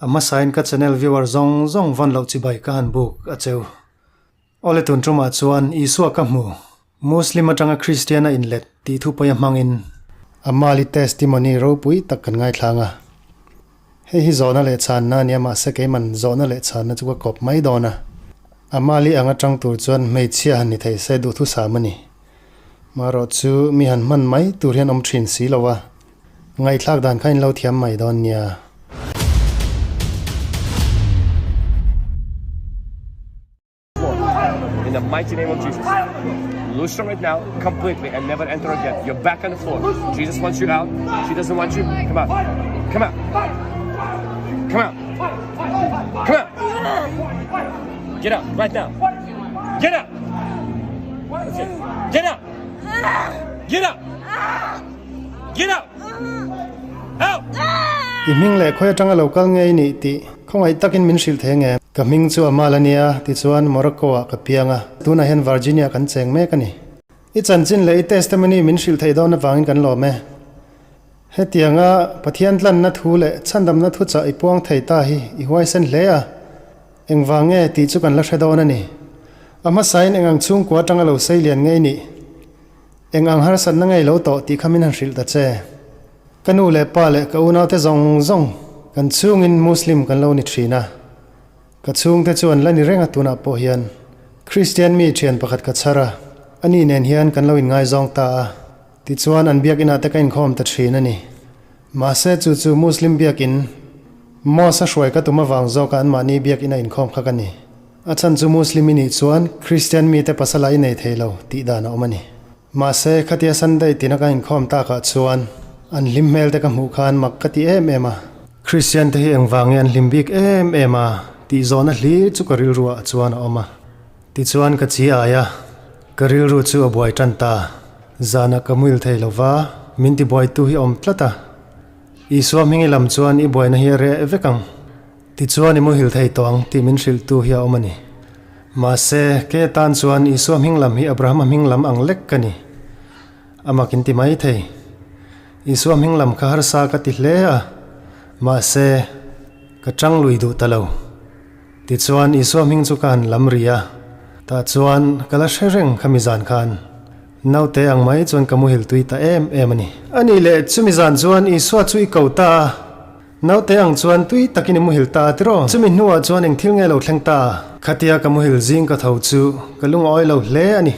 A hmasain ka channel viewer zawng zawng vawn loh chibai ka han buk a cheu. Awle tun tumah chuan Isua ka hmu, Muslim atanga Kristian a inlet tih thupawia hmangin Amali testimony ropui tak kan ngaithlang a. Hei hi zawhna leh chhanna a nia mahse keiman zawhna leh chhanna chu ka kawp mai dawn a. Amali ang atang tur chuan hmeichhia han ni thei se duhthusam a ni. Marawh chu mi han hman mai tur hian awm thin si lo a. Ngaihthlak dan kha in lo thiam mai dawn nia. In the mighty name of Jesus. Loose her right now completely and never enter again. You're back on the floor. Jesus wants you out. She doesn't want you. Come out. Come out. Come out. Come out. Get out right now. Get out. That's it. Get out. Get out. Get out! Out! I hming leh khawi atanga lo kal ngei nih tih khawngaih takin min hrilh thei nge? Ka hming chu Amal a nia, tichuan Morocco ah ka piang a, tunah hian Virginia kan cheng mek a ni. I chanchin leh i testimony min hrilh theih dawn avangin kan lawm e. Hetianga Pathian tlanna thu leh chhandamna thuchah i puang thei ta hi i huaisen hle a, engvang nge tih chu kan la hre dawn a ni. A hmasain engang chhungkua atanga lo sei lian ngei nih? Eng ang harsatna ngei lo tawh tih kha min han hrilh ta che. Ka nu leh pa leh ka unaute zawng zawng kan chhungin Muslim kan lo ni thin a. Ka chhungte chu an la ni reng a tunah pawh hian Kristian mi thian pakhat ka chhar a, ani nen hian kan lo inngaizawng ta a. Tichuan an biakinah te ka inkhawm ta thin a ni. Mahse chu chu Muslim biakin Mosque a hruai ka tum avang zawka anmahni biakina inkhawm kha ka ni. A chhan chu Muslim i nih chuan Kristian mite pasal ah i nei thei lo tih dan a awm a ni. Mahse, khatia Sunday tina ka inkhawm takah chuan an hlim hmel te ka hmuh khan mak ka ti em em a. Kristian te hi engvang nge an hlim bik em em a tih zawhna hlir chu ka rilru ah chuan a awm a. Tichuan ka chi ai a, ka rilru chu a buai tan ta. Zanah ka muil thei lo va, min ti buaitu hi a awm tlat a. Isua hming i lam chuan i buaina hi a reh vek ang. Tichuan i muhil thei tawh ang tih min hrilhtu hi a awm a ni. Mahse, ke tan chuan Isua hming lam hi Abrahama hming lam ang lek ka ni. A mak in ti mai thei. Isua hming lam kha harsa ka ti hle a, mahse, ka tang lui duh ta lo. Tichuan Isua hming chu ka han lam ri a, tah chuan ka la hre reng khami zan khan. Naute ang mai chuan ka muhil tui ta em em a ni. A nih leh chumi zan chuan Isua chu i ko ta a. Naute ang chuan tui takin i muhil ta tiraw? Chumi hnuah chuan eng thil nge lo thleng ta? Khatia ka muhil zing ka tho chu ka lungawi lo hle a ni.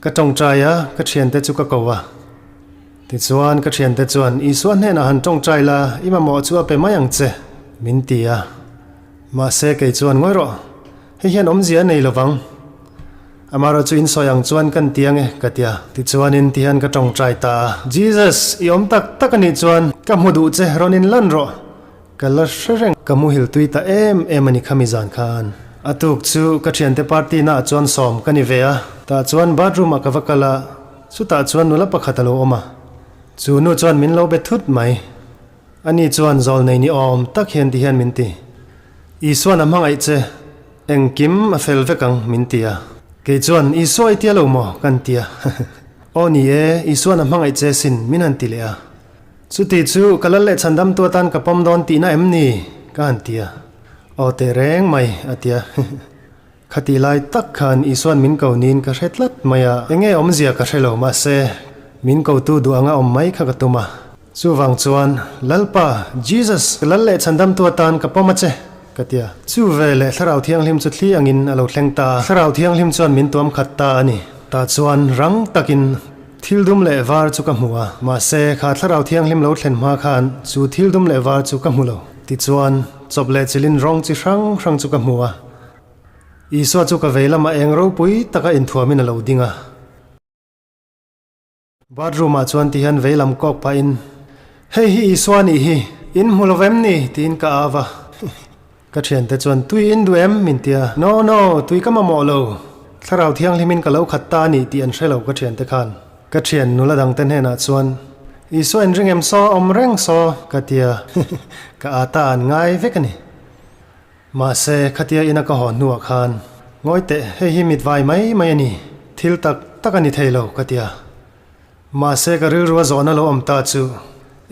Ka tawngtai a, ka thiante chu ka ko a. Tichuan ka thiante chuan Isua hnenah han tawngtai la, i mamawh chu a pe mai ang che, min ti a. Mahse kei chuan ngawi rawh, hei hian awmzia a nei lovang. Amarawh chu in sawi ang chuan kan ti ange ka ti a. Tichuanin tihian ka tawngtai ta a. Jesus, i awm tak tak anih chuan ka hmu duh che, rawn in lan rawh. Ka la hre reng. Ka muhil tui ta em em a ni khami zan khan. A tuk chu ka thiante party naah chuan sawm ka ni ve a. Tah chuan bathroom ah ka va kal a, chutah chuan nula pakhat a lo awm a. Chu nu chuan min lo be thut mai. Ani chuan zawl nei ni awm tak hian tihian min ti. Isuan a hmangaih che. Engkim a fel vek ang, min ti a. Kei chuan, Isua i tia lo maw? kan ti a. Aw ni e, Isuan a hmangaih che sin, min han ti leh a. Chuti chu ka lal leh chhandamtu atan ka pawm dawn tihna em ni? ka han ti a. Aw teh reng mai, a ti a. Khati lai tak khan Isuan min ko niin ka hre tlat mai a. Enge awmzia ka hre lo, mahse, min kotu duh anga awm mai kha ka tum a. Chuvang chuan, Lalpa, Jesus, ka lal leh chhandamtu atan ka pawm a che, ka ti a. Chu ve leh Thlarau Thianghlim chu thli angin a lo thleng ta a. Thlarau Thianghlim chuan min tuam khat ta a ni. Tah chuan rang takin thil dum leh var chu ka hmu a. Mahse, kha Thlarau Thianghlim lo thlen hma khan chu thil dum leh var chu ka hmu lo. Tichuan, chawp leh chilin rawng chi hrang hrang chu ka hmu a. Isua chu ka vei lamah eng ropui taka inthuamin a lo ding a. Bathroom ah chuan tihian veilam kawk pahin, Hei hi Isua nih hi, in hmu lo vem ni? tiin ka au a. Ka thiante chuan, Tui in duh em? min ti a. No, no, tui ka mamawh lo. Thlarau thianghlimin ka lo khat ta a ni tih an hre lo ka thiante khan. Ka thian nula dangte hnenah chuan, Isua in ring em saw, awm reng saw, ka ti a. Ka ata an ngai vek a ni. Mahse, khatia ina ka haw hnuah khan, Ngawi teh, hei hi mitvai mai mai a ni, thil tak tak a ni thei lo, ka ti a. Mahse, ka rilru a zawhna lo awm ta chu,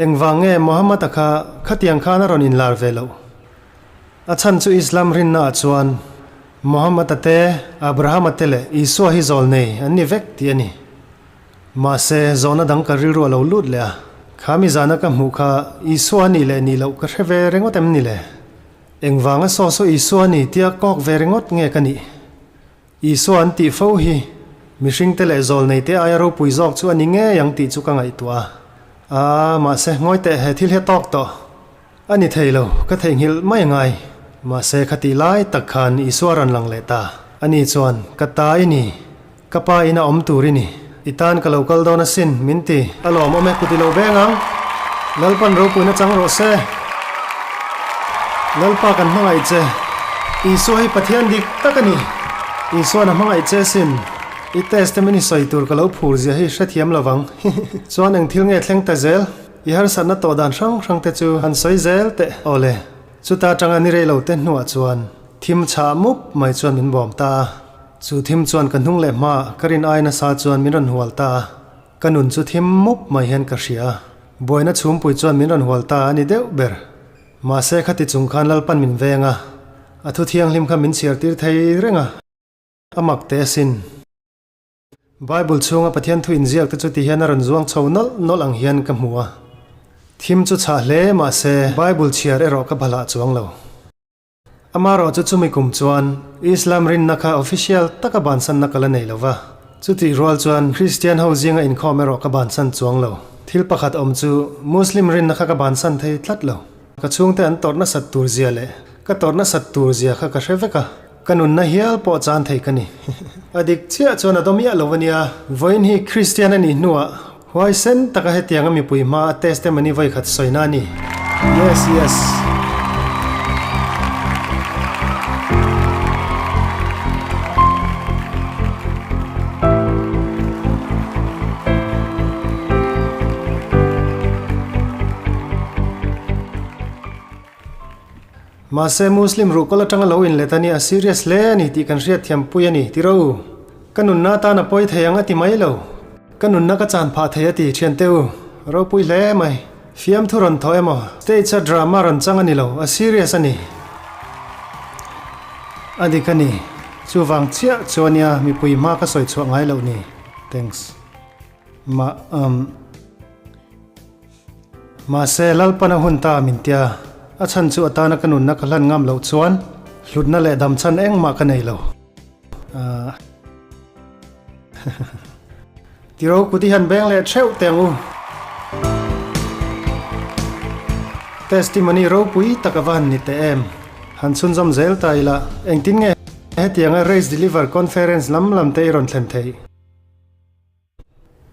Engvang nge Muhammad-a kha khatiang khan a rawn inlar ve loh? A chhan chu Islam rinnaah chuan Muhammad-a te, Abraham-a te leh Isua hi zawl nei an ni vek tih a ni. Mahse, zawhna dang ka rilru a lo lut leh a, kha mi zana ka hmuh kha Isua a nih leh nih loh ka hre ve ringawt em ni le? Engvanga saw saw Isua a ni tia kawk ve ringawt nge ka nih? Isua an tih fo hi mihringte leh zawlneite aia ropui zawk chu a ni ngei ang tih chu ka ngaihtuah a. Aa, mahse, ngawi teh he thil hi a tawk tawh. A ni thei lo, ka theihnghilh mai ngai. Mahse, khatih lai tak khan Isua rawn lang leh ta. Ani chuan, Ka ta i ni. Ka pa ina awm tur i ni. I tan ka lo kal dawn asin, min ti. A lawmawm e, kut i lo beng ang. Lalpan ropuina chang rawh se. Lalpa kan hmangaih che. Isua hi Pathian dik tak a ni. Isuan a hmangaih che asin. I testament i sawi tur ka lo phur zia hi hrethiam lo vang. Chuan eng thil nge thleng ta zel? I harsatna tawh dan hrang hrang te chu han sawi zel teh. Awle, chuta tanga ni rei lo te hnuah chuan thim chhah mup mai chuan min bawm ta a. Chu thim chuan ka hnung leh hma ka rin ai nasa chuan min rawn hual ta a, ka nun chu thim mup mai hian ka hria a, buaina chhumpui chuan min rawn hual ta a ni deuh ber. Mahse khati chung khan Lalpan min veng a, a thu thianghlim kha min chhiar tir thei reng a, a mak teh asin. Bible chhunga Pathian thu inziak te chu ti hian a rawn zuang chho nawlh nawlh ang hian ka hmu a, thim chu chhah hle mahse Bible chhiar erawh ka bhalah chuang lo. Amarawh chu chumi kum chuan Islam rinna kha official taka bansanna ka la nei lo va, chutih rual chuan Christian ho zinga inkhawm erawh ka bansan chuang lo. Thil pakhat awm chu Muslim rinna kha ka bansan thei tlat lo. Ka chhungte an tawrh nasat tur zia leh ka tawrh nasat tur zia kha ka hre vek a, ka nunna hial pawh chan thei ka ni. A dik chiah chuan a dawm miah lo a nia. Vawiin hi Christian a nih hnuah Huaisen taka hetianga mipui hma a testimony vawikhat sawina a ni. Yes, yes. Mahse Muslim ruhkawl atanga lo inlet a nia serious hle a ni tih kan hriatthiam pui a ni tiro. Ka nunna atan a pawi thei ang a ti mai lo. Ka nunna ka chan phah thei a ti thiante u. Ropui hle mai. Fiamthu rawn thaw emaw stage a drama rawn chang a ni lo, a serious a ni. A dik a ni. Chuvang chiah chu a nia mipui hma ka sawi chhuah ngai loh ni. Thanks. Ma um. Mahse Lalpan a hun ta min tia, a chhan chu atana ka nunna ka hlan ngam loh chuan hlutna leh damchhan engmah ka nei lo. Ahh. Tiro kuti han beng leh theuh teh ang u. Testimony ropui tak a va han ni teh em. Han chhunzawm zel ta ila, engtin nge hetianga Race Deliver Conference lam lam te i rawn thlen theih?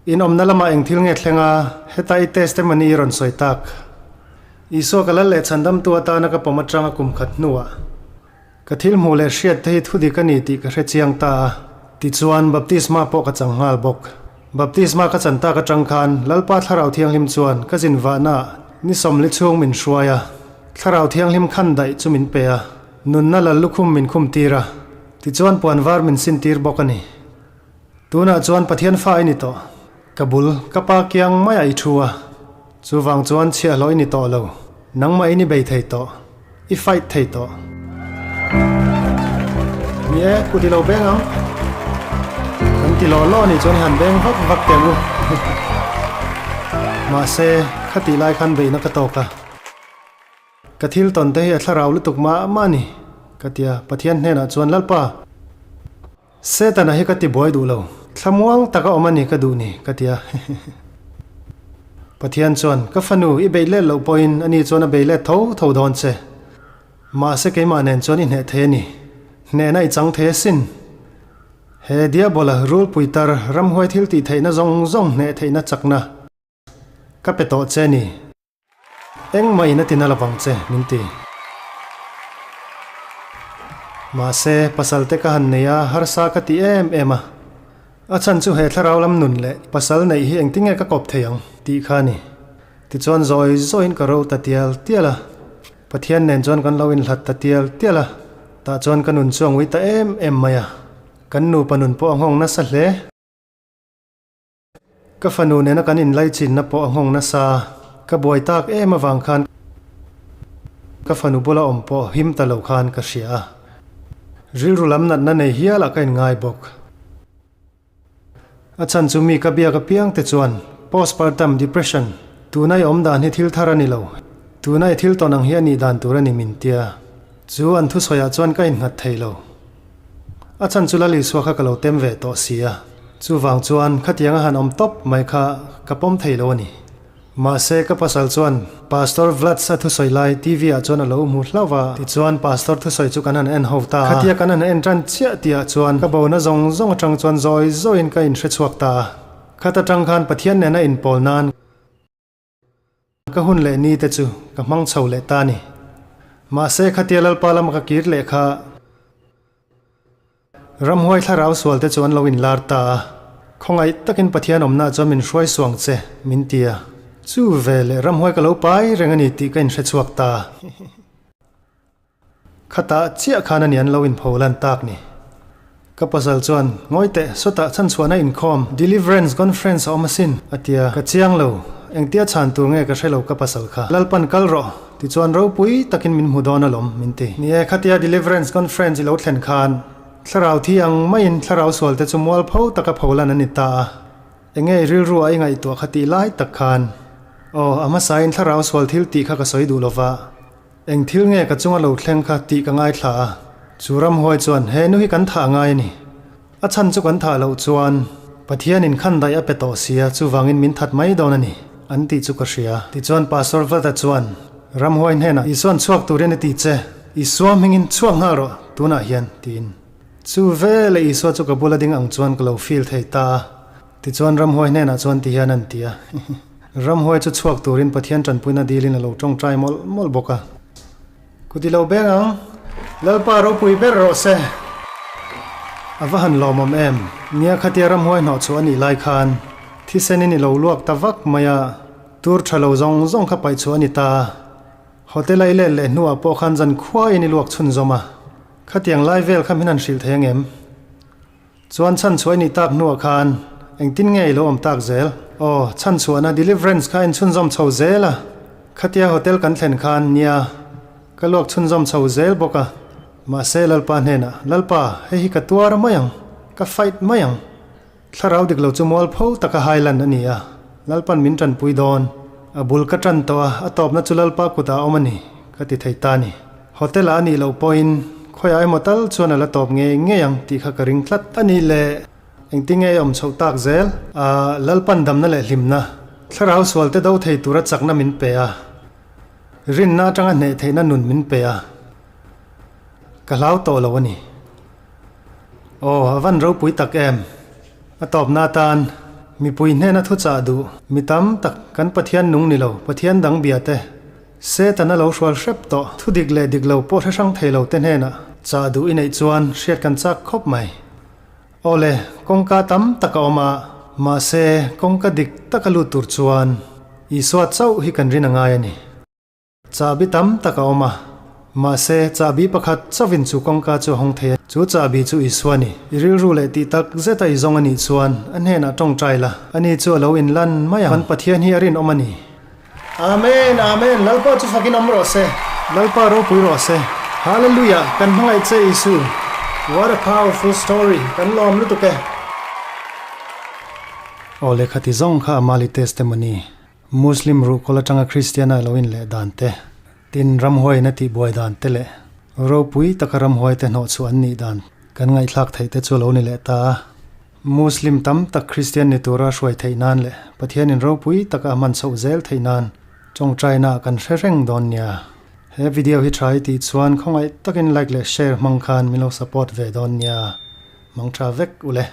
In awmna lamah eng thil nge thleng a, heta i testimony i rawn sawi tak. Isua ka lal leh chhandamtu atana ka pawm atanga kum khat hnuah ka thil hmuh leh hriat te hi thudik a ni tih ka hre chiang ta a, tichuan baptisma pawh ka chang nghal bawk. Baptisma ka chan tak atang khan Lalpa Thlarau Thianghlim chuan ka zin vahnaah ni sawmli chhung min hruai a, Thlarau Thianghlim khan daih chu min pe a, nunna lal lukhum min khum tir a, tichuan puan var min sin tir bawk a ni. Tunah chuan Pathian fa i ni tawh. Ka bul, ka pa kiang maiah i thu a. Chuvang chuan chhiahhlawh i ni tawh lo. Nangmah in i bei thei tawh. I fight thei tawh. Ni e, kut i lo beng ang. Kan ti law law nih chuan i han beng vak vak teh ang u. Mahse, khatih lai khan beihna ka tawk a. Ka thil tawn te hi a thlarau lutuk mah mah a ni, ka ti a. Pathian hnenah chuan, Lalpa! Setana hi ka ti buai duh lo, thlamuang taka awm a ni ka duh ni, ka ti a. Pathian chuan, Ka fanu, i beih let loh pawhin ani chuan a bei let tho tho dawn che. Mahse keimah nen chuan i hneh thei a ni. Hnehna i chang thei asin. He Diabola rulpui tar ramhuai thil tih theihna zawng zawng hneh theihna chakna ka pe tawh che a ni. Engmah in a tina lovang che, min ti. Mahse, pasal te ka han nei a, harsa ka ti em em a. A chhan chu he thlarau lam nun leh pasal neih hi engtinge ka kawp thei ang tih kha a ni. Tichuan zawi zawiin ka ro ta tial tial a. Pathian nen chuan kan lo inhlat ta tial tial a. Tah chuan ka nun chu a ngui ta em em mai a. Kan nupa nun pawh a nghawng nasa hle. Ka fanu nena kan inlaichinna pawh a nghawng nasa. Ka buai tak em avang khan ka fanu bula awm pawh him ta lo khan ka hria a. Rilru lam natna nei hialah ka inngai bawk. A chhan chu mi ka biak apiang te chuan postpartum depression tuna i awm dan hi thil thar a ni lo, tuna i thil tawn ang hi a nih dan tur a ni min tia. Chu an thusawiah chuan ka innghat thei lo. A chhan chu Lal Isua kha ka lo tem ve tawh si a, chuvang chuan khatiang a han awm tawp mai kha ka pawm thei lo a ni. Mahse ka pasal chuan Pastor Vlads a thusawi lai TV ah chuan a lo hmu hlauh a, tichuan Pastor thusawi chu kan han en ho ta a. Khatia kan han en tan chiah tihah chuan ka bona zawng zawng atang chuan zawi zawiin ka inhrechhuak ta a. Khat atang khan Pathian nena inpawl nan ka hun leh ni te chu ka hmang chho leh ta a ni. Mahse khatia Lalpa lama ka kir leh kha. Ramhuai thlarau sual te chu an lo inlar ta a, khawngaih takin Pathian awmna chuan min hruai suang che, min ti a. Chu ve leh ramhuai ka lo pai reng a ni tih ka inhre chhuak ta. Khatah chiah khan a ni an lo inpho lan tak ni. Ka pasal chuan, Ngawi teh, sawtah chhanchhuahna inkhawm, Deliverance Conference a awm asin, a ti a. Ka chiang lo, engtia chhan tur nge ka hre lo ka pasal kha. Lalpan kal rawh, Tichuan ropui takin min hmu dawn alawm, min ti. Ni e, khatia Deliverance Conference i lo thlen khan thlarau thi ang maiin thlarau sualte chu mualpho taka pholan an ni ta a. Enge i rilru a i ngaihtuah kha tih lai tak khan, Aw, a hmasain thlarau sual thil tih kha ka sawi duh lova, eng thil nge ka chunga lo thleng kha tih ka ngaithla a. Chu ramhuai chuan he nu hi kan thah ngai a ni. A chhan chu kan thah loh chuan Pathianin khan daih a pe tawh sia, chuvangin min that mai dawn a ni, an tih chu ka hria. Tichuan Pastor Vata chuan ramhuai hnenah, Isuan chhuak turin a ti che, Isua hmingin chhuak nghal rawh, tunah hian, tiin. Chu veleh Isua chu ka bula ding ang chuan ka lo feel thei ta a. Tichuan ramhuai hnenah chuan ti hian an ti a. Ramhuai chu chhuak turin Pathian tanpuina dilin a lo tawngtai mawlh mawlh bawk a. Ku ti lo beng ang. Lalpa ropui ber rawh se. A va han lawmawm em. Nia khatia ramhuai hnawh chhuah a nih lai khan thisen in i lo luak ta vak mai a, tur tha lo zawng zawng kha paih chhuah a ni ta a. Hotel a i let leh hnuah pawh khan zan khuaiin i luak chhunzawm a. Khatiang lai vel kha min han hrilh thei angem? Chuan chhanchhuah i nih tak hnuah khan engtin nge i lo awm tak zel? Aw, chhanchhuahna deliverance kha inchhunzawm chho zel a, khatia hotel kan thlen khan nia ka luak chhunzawm chho zel bawk a, mahse Lalpa hnenah, Lalpa, hei hi ka tuar mai ang, ka fight mai ang. Thlarau dik lo chu mualpho taka hailan a ni a, Lalpan min tanpui dawn. A bul ka tan tawh a, a tawpna chu Lalpa kutah a awm a ni, ka ti thei ta a ni. Hotel-ah a nih loh pawhin khawiah emaw tal chuan a la tawp ngei ngei ang tih kha ka ring tlat a ni le. Engtin nge i awm chhoh tak zel? A, Lalpan damna leh hlimna, thlarau sualte do thei tura chakna min pe a, rinna atanga hneh theihna nun min pe a, ka hlau tawh lo a ni. Aw, a van ropui tak em! A tawpna atan mipui hnena thuchah duh mi tam tak kan Pathian nung ni lo, Pathian dang bia te, Setana lo hrual hrep tawh, thu dik leh dik lo pawh hre hrang thei lo te hnenah chah duh i neih chuan hriat kan chak khawp mai. Aw le, kawngka tam tak a awm a, mahse kawngka dik taka lut tur chuan Isua chauh hi kan rin a ngai a ni. Chahbi tam tak a awm a, mahse chahbi pakhat chauhin chu kawngka chu a hawng thei a, chu chahbi chu Isua a ni. I rilru leh tih tak zeta i zawng a nih chuan a hnenah tawngtai la, ani chu a lo inlan mai ang. Kan Pathian hi a rinawm a ni. Amen Amen Lalpa chu fakin awm rawh se. Lalpa ropui rawh se. Hallelujah kan hmangaih che Isu. What a powerful story kan lawm lutuk e. Aw lehkha ti zawng kha Amali testimony Muslim ruhkawl atanga Christian a lo in leh dan te, tin ramhuai in a tihbuai dan te leh ropui taka ramhuai te hnawhchhuah an nih dan kan ngaihthlak theih te chu a lo ni leh ta a. Muslim tam tak Kristian ni tura hruai theih nan leh Pathianin ropui taka a hman chhoh zel theih nan tawngtaina kan hre reng dawn nia. He video hi tha i tih chuan khawngaih takin like leh share hmang khan min lo support ve dawn nia. Mang tha vek ule.